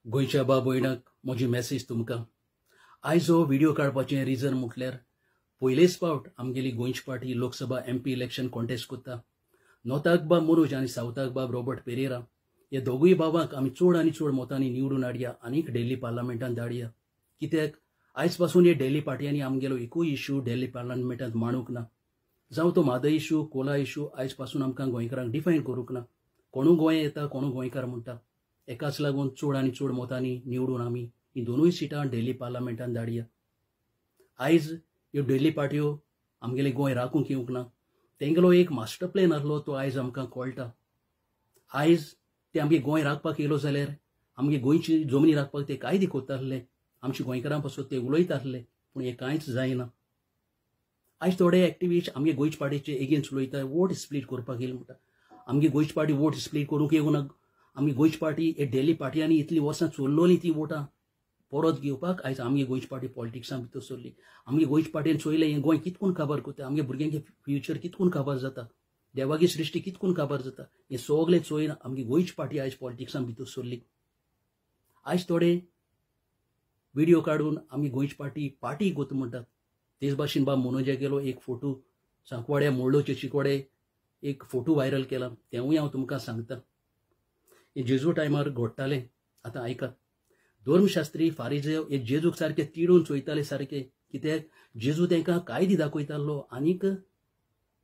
गोंयच्या बा भयणाक म्हजी मॅसेज तुमकां. आयज हो व्हिडिओ काडपाचें रिजन म्हटल्यार पयलेच फावट आमगेली गोंयची party Lok Sabha MP election contest करता. नॉर्थाक बाब मनोज आनी सावथाक बाब रॉबर्ट पेरेरा हे दोगूय बाबांक आमी चड आनी चड मतांनी निवडून हाडया आनीक दिल्ली पार्लमेंटांत धाडया. कित्याक आयज पासून हे दिल्ली पार्टयांनी आमगेलो एकूय इश्यू दिल्ली पार्लमेंटांत मांडूंक ना. जावं तो म्हादय इश्यू, कोला इश्यू आयज पासून आमकां गोंयकारांक डिफायन करूंक ना. कोणू गोंय येता, कोणू गोंयकार म्हणटा. एकाच लागून चड आनी चड मतांनी निवडून आमी ही दोनूय सिटां दिल्ली पार्लमेंटांत धाडया. आयज ह्यो दिल्ली पार्ट्यो आमगेलें गोंय राखूंक येवंक ना. तेंगेलो एक मास्टर प्लॅन आसलो तो आयज आमकां कळटा. आयज ते आमगे गोंय राखपाक येयलो जाल्यार आमगे गोंयची जमनी राखपाक ते कायदे कोत्ता आसले, आमच्या गोंयकारां पासून ते उलयता आसले, पूण हें कांयच जायना. आयज थोडे एक्टिविस्ट आमगे गोंयचे पार्टीचे एगेन्स्ट उलयता, वोट स्प्लीट करपाक येयले म्हणटा. आमगे गोंयची पार्टी वोट स्प्लीट करूंक येवंक ना. आमगे गोंयची पार्टी हे दिल्ली पार्टयांनी इतलीं वर्सां चोरलोली ती वोटां परत घेवपाक आयज आमगे गोंयची पार्टी पॉलिटिक्सां भितर सरली. आमगे गोंयची पार्टीन चोयलें हें गोंय कितकून काबार करता, आमगे भुरग्यांचे फ्युचर कितकून काबार जाता, देवागी सृश्टी कितकून काबार जाता, हें सगळें चोयन आमगे गोंयची पार्टी आयज पॉलिटिक्सां भितर सरली. आयज थोडे व्हिडिओ काडून आमी गोंयची पार्टी पार्टी कोता म्हणटात. तेच भाशेन बाब मनोजा गेलो एक फोटो सांकवाड्या मोडलोचे चिकोडे एक फोटो व्हायरल केला, तेवूय हांव तुमकां सांगता. हे जेजू टायमार घडटालें. आतां आयकात, धर्मशास्त्री फारिजेव हे जेजूक सारके तिडून चोयताले सारके, कित्याक जेजू तांकां कायदे दाखयतालो आनीक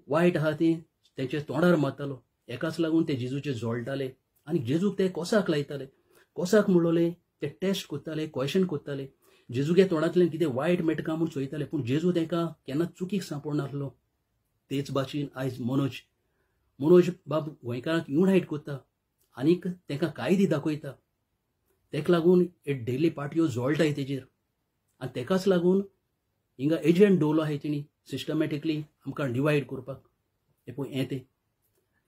वायट आहा ती तेंच्या तोंडार मारतालो. एकाच लागून ते जेजूचे जोळटाले आनी जेजूक ते कोसाक लायताले. कोसाक म्हणलोले ते टेस्ट करताले, क्वेशन करताले, जेजूगे तोंडांतल्यान कितें वायट मेळटा म्हूण चोयताले, पूण जेजू तांकां केन्ना चुकीक सांपडनासलो. तेच भाशेन आयज मनोज मनोज बाब गोंयकारांक युनायट करता आनीक तांकां कायदे दाखयता. तेका लागून हे डेली पार्टयो जोळटाय तेजेर आनी तेकाच लागून हिंगा एजंट दवरलो आहाय तेणी सिस्टमॅटिकली आमकां डिवायड करपाक. हें पळय हें तें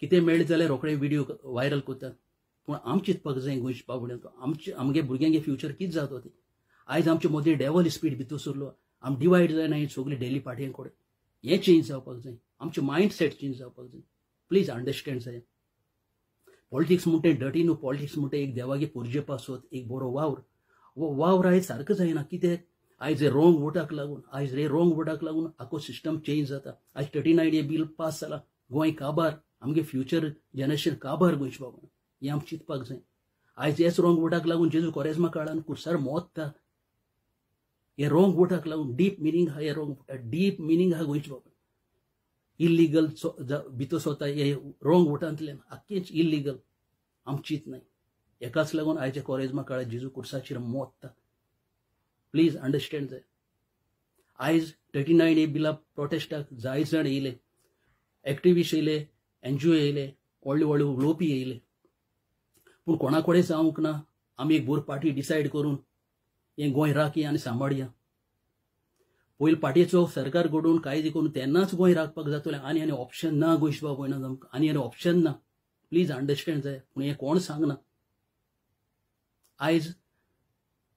कितें मेळ्ळें जाल्यार रोखडे व्हिडिओ व्हायरल करतात. पूण आम चिंतपाक जाय गोंयचे बाबड्यांक, आमचे आमगे भुरग्यांगे फ्युचर कितें जाता तें. आयज आमचे मदीं डेवल स्पीड भितर सरलो, आम डिवायड जायना ही सगळी डेली पार्टयां कडेन. हें चेंज जावपाक जाय, आमचें मायंड सेट चेंज जावपाक जाय. प्लीज अंडरस्टँड जाय. पॉलिटिक्स म्हणटा डटी न्हू, पॉलिटिक्स म्हणटा एक देवागे पुरजे पासत एक बरो वावर. हो वावर आयज सारको जायना. कित्याक आयज हे रोंग वोटाक लागून, आयज हे रोंग वोटाक लागून आखो सिस्टम चेंज जाता. आयज 39 हे बील पास जाला, गोंय काबार, आमगे फ्युचर जनरेशन काबार गोंयचे बाबा. हें आम चिंतपाक जाय. आयज हेच रोंग वोटाक लागून जेजू कोरेज्मा काळान कुर्सार मोत्ता. हे रोंग वोटाक लागून डीप मिनींग आहा, हे रोंग वोटा डीप मिनींग आहा गोंयचे बाबा. इल्लिगल भितर सोता हे रोंग वोटांतल्यान आख्खेंच इल्लिगल, आम चिंत न्हय. एकाच लागून आयच्या कोरेज्मा काळार जेजू कुर्साचेर मोत्ता. प्लीज अंडरस्टँड जाय. आयज 39 ए बिला प्रोटेस्टाक जाय जाण येयले, एक्टिविस्ट येयले, एनजीओ येयले, व्हडले व्हडले उलोवपी येयले, पूण कोणा कडेन जावंक ना आमी एक बरी पार्टी डिसायड करून हें गोंय राखया आनी सांबाळया. पयलीं पार्टीचो सरकार घडोवन कायदे करून तेन्नाच गोंय राखपाक जातलें. आनी आनी ऑप्शन ना गोंयचे बाबा भयणां, आमकां आनी आनी ऑप्शन ना. प्लीज अंडरस्टँड जाय. पूण हें कोण सांगना. आयज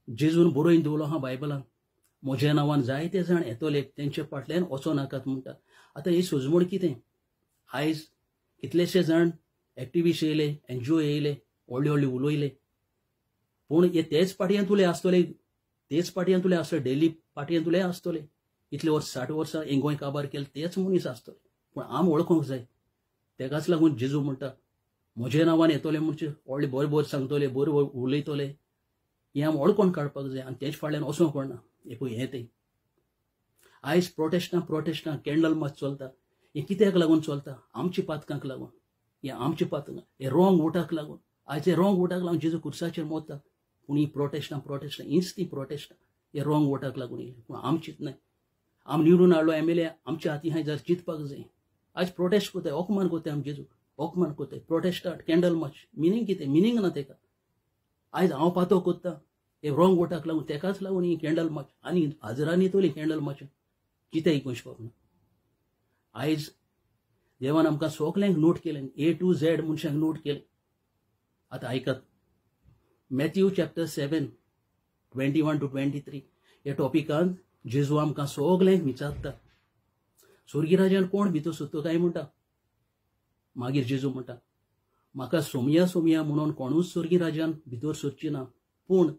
जेजून बरोवन दवरलो आहा बायबलान, म्हज्या नांवान जायते जाण येतले तेंचे फाटल्यान वचो नाकात म्हणटा. आतां ही सोजमण कितें? आयज कितलेशे जाण एक्टिविस्ट येयले, एनजीओ येयले, व्हडले व्हडले उलयले, पूण हे तेच पार्टयांतुले आसतले, तेच पार्टयांतुले आसतले, डेली पार्टयांतुले आसतले. इतले वर्स 60 वर्सां हें गोंय काबार केलें तेच मनीस आसतले. पूण आम वळखूंक जाय. तेकाच लागून जेजू म्हणटा म्हज्या नांवान येतले म्हणजे व्हडले बरें बरें सांगतले, बरें उलयतले, हें आम वळखून काडपाक जाय आनी तेच फाटल्यान वचोंक पडना. हें पळय हें तें आयज प्रोटेस्टां प्रोटेस्टां कॅन्डल मार्च चलता. हें कित्याक लागून चलता? आमच्या पातकांक लागून. हें आमच्या पातकां, हे रोंग वोटाक लागून. आयज हे रोंग वोटाक लागून जेजू कुर्साचेर मोत्ता. पूण ही प्रोटेस्टां प्रोटेस्टां हीच ती प्रोटेस्टां हे रोंग वोटाक लागून येयली. पूण आमचीच न्हय. आम निवडून हाडलो एमएलए, आमच्या हाती हांवें जर चिंतपाक जाय. आयज प्रोटेस्ट करताय, अपमान करताय, आम जेजू अपमान करताय. प्रोटेस्टां कॅन्डल मार्च मिनींग कितें? मिनींग ना तेका. आयज हांव पातो करता हे रोंग वोटाक लागून, तेकाच लागून ही कॅन्डल मार्च आनी हजरांनी येतली कॅन्डल मार्च. कितें गोंयचे बाबा? आयज देवान आमकां सगल्यांक नोट केलें, ए टू झेड मनशांक नोट केलें. आतां आयकात, मॅथ्यू चॅप्टर 7 21 to 23 ह्या टॉपिकान जेजू आमकां सगल्यांक विचारता, स्वर्गी राजान कोण भितर सोदता काय म्हणटा. मागीर जेजू म्हणटा, म्हाका सोमया सोमया म्हणून कोणूच स्वर्गी राजान भितर सोदची ना, पूण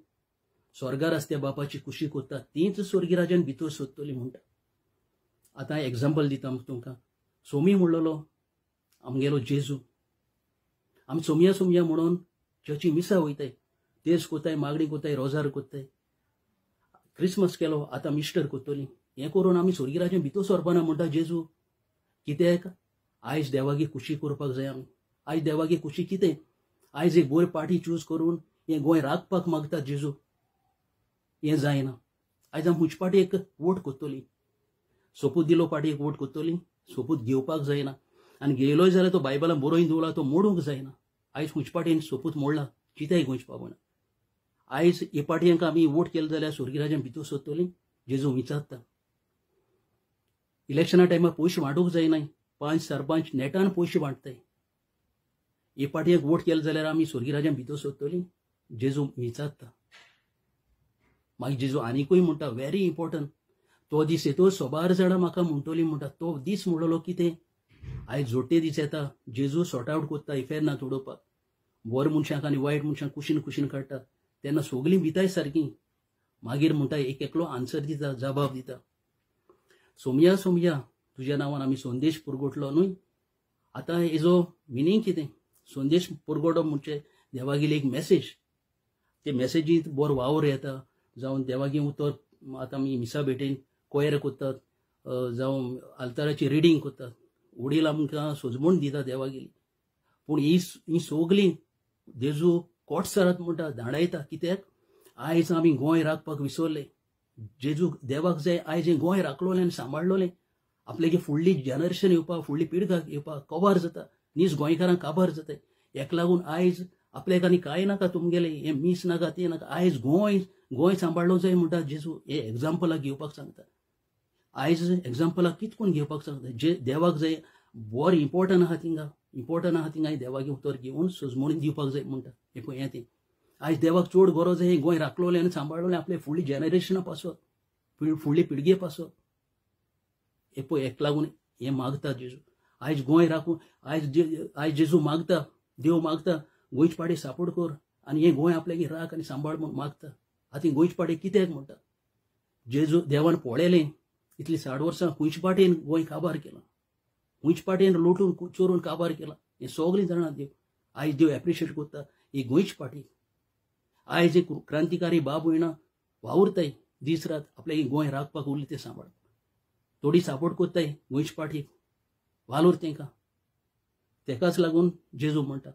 स्वर्गार आसत्या बापाची खुशी कोत्ता तींच स्वर्गी राजान भितर सोदतली म्हणटा. आतां एग्जाम्पल दिता तुमकां. सोमी म्हणलेलो आमगेलो जेजू. आमी सोमया सोमया म्हणून चर्ची मिसा वयताय, तेज कोताय, मागणी कोताय, रोजार कोत्ताय, क्रिसमस केलो, आतां मिस्टर कोत्तली. हें करून आमी स्वर्गी राजान भितर सरपाना म्हणटा जेजू. कित्याक आयज देवागे खुशी करपाक जाय आमी. आयज देवागे खुशी कितें? आयज एक बरी पार्टी चूज करून हें गोंय राखपाक मागता जेजू. हें जायना. आयज आमी खंयचे पार्टीक वोट कोत्तली? सोपूत दिलो पार्टीक वोट कोत्तली? सोपूत घेवपाक जायना. आनी घेयलोय जाल्यार तो बायबलान बरोवन दवरला तो मोडूंक जायना. आयज खंयचे पार्टीन सोपूत मोडला कित्याक गोंयचे पावना. आयज हे पार्टयांक आमी वोट केले जाल्यार स्वर्गी राजान भितर सोदतली जेजू विचारता. इलेक्शना टायमार पयशे वांटूंक जायना. 5 सरपंच नेटान पयशे वांटताय. हे पार्टयेक वोट केले जाल्यार आमी स्वर्गी राजान भितर सोदतली जेजू विचारता. मागीर जेजू आनिकूय म्हणटा व्हेरी इम्पोर्टंट, तो दीस येतो सोबार जाणां म्हाका म्हणटली म्हणटा. तो दीस म्हणलो कितें? आयज जोडटे दीस येता, जेजू सॉर्ट आवट कोत्ता इफेर्नांत उडोवपाक. बऱ्या मनशांक आनी वायट मनशांक कुशीन कुशीन काडटा. तेन्ना सगलीं भिताय सारकी. मागीर म्हणटा एक एकलो आन्सर दिता, जबाब दिता. सोमया सोमया तुज्या नांवान आमी संदेश पुरगोटलो न्हय. आतां हेजो मिनींग कितें? संदेश पुरगोटप म्हणजे देवागेली एक मॅसेज. ते मॅसेजींत बरो वावर येता, जावं देवागे उतर आतां आमी मिसा भेटेन कोयर कोत्तात, जावं आल्ताराची रिडींग कोत्तात, वडील आमकां सोजमण दिता देवागेली. पूण ही सगलीं जेजू कोट सरात म्हणटा, धांडायता. कित्याक आयज आमी गोंय राखपाक विसरले. जेजू देवाक जाय आयज हें गोंय राखलोलें आनी सांबाळलोलें. आपल्यागे फुडली जनरेशन येवपाक, फुडली पिळगाक येवपाक कबार जाता. नीज गोंयकारांक काबार जाता. हेका लागून आयज आपल्याक आनी कांय नाका तुमगेलें, हें मीस नाका, तें नाका. आयज गोंय गोंय सांबाळलो जाय म्हणटा जेजू. हे एग्जाम्पलाक घेवपाक सांगता. आयज एग्जाम्पलाक कितें कोण घेवपाक सांगता? जे देवाक जाय बरें इम्पोर्टंट आहा थिंगा, इम्पोर्टंट आहा थिंगा देवागे उतर घेवन सोजमणी दिवपाक जाय म्हणटा. हें पळय हें तें आयज देवाक चड गरज हें गोंय राखलोलें आनी सांबाळलोलें आपले फुडली जनरेशना पासत, फुडली पिळगे पासत. हें पळय हेका लागून हें मागता जेजू. आयज गोंय राखून आयज जेजू मागता, देव मागता गोंयचे पार्टी सपोर्ट कर आनी हें गोंय आपल्याक राख आनी सांबाळ म्हूण मागता. आतां गोंयचे पार्टी कित्याक म्हणटा? जेजू देवान पळयलें इतली 60 वर्सां खंयचे पार्टीन गोंय काबार केलां, खंयचे पार्टीन लुटून चोरून काबार केलां, हें सगळीं जाणां देव. आयज देव एप्रिशिएट करता ही गोंयची पार्टी. आयज एक क्रांतिकारी बाब वयना वावुरताय दीस रात आपल्याक गोंय राखपाक उरलें तें सांबाळ. थोडी सपोर्ट करताय गोंयचे पार्टीक, वालोर तेंकां. तेकाच लागून जेजू म्हणटा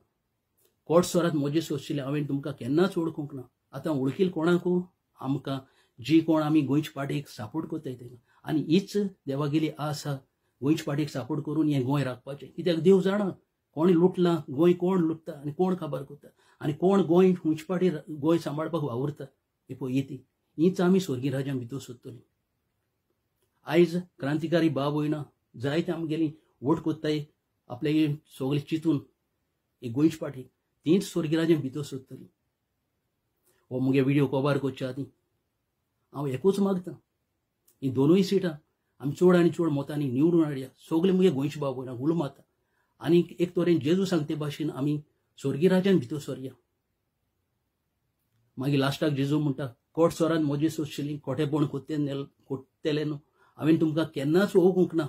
कोट स्वरात म्हजे सोदशिल्लें हांवें तुमकां केन्नाच वळखूंक ना. आतां वळखील कोणाकू? आमकां जी कोण आमी गोंयचे पार्टीक सपोर्ट करताय तेंकां. आनी हीच देवागेली आस आहा गोंयचे पार्टीक सपोर्ट करून हें गोंय राखपाचें. कित्याक देव जाणा कोण लुटलां गोंय, कोण लुटता आनी कोण काबार करता आनी कोण गोंय खंयचे पार्टी गोंय सांबाळपाक वावुरता. हें पळय ती हीच आमी स्वर्गी राजां भितर सोदतली. आयज क्रांतिकारी बाब वयना जायते आमगेली वोट कोत्ताय आपले सगळें चिंतून ही गोंयची पार्टी तींच स्वर्गी राजां भितर सोदतली. हो मुगे व्हिडियो कबार करच्या आदीं हांव एकूच मागता, ही दोनूय सिटां आमी चड आनी चड मतांनी निवडून हाडया. सगळे मुगे गोंयचे बाब वयना उलो मारता आनी एक तरेन जेजू सांगते भाशेन आमी स्वर्गी राजान भितर सरया. मागीर लास्टाक जेजू म्हणटा कोट स्वरान म्हजे सोदशिल्ली खोटेपण कोत्तेलें न्हू, हांवें तुमकां केन्नाच वळखूंक ना.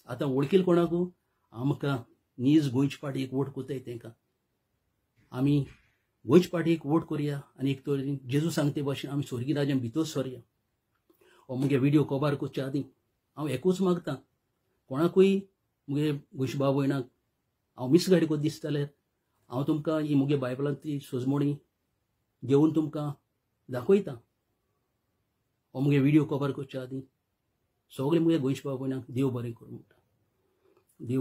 आतां वळखील कोणाकू? आमकां नीज गोंयचे पार्टीक वोट कोत्ताय तेंकां. आमी गोंयचे पार्टीक वोट करया आनी एक तरेन जेजू सांगते भाशेन आमी स्वर्गी राजान भितर सरया. हो मुगे व्हिडियो कबार करच्या आदीं हांव एकूच मागता, कोणाकूय मुगे गोंयचे बाब वयनाक हांव मिसगायड करून दिसता जाल्यार हांव तुमकां ही मुगे बायबलांतली सोजमणी घेवन तुमकां दाखयता. हो मुगे व्हिडियो कबार करच्या आदीं सगळे मुगे गोंयचे बाब वयनाक देव बरें करूं म्हणटा. देव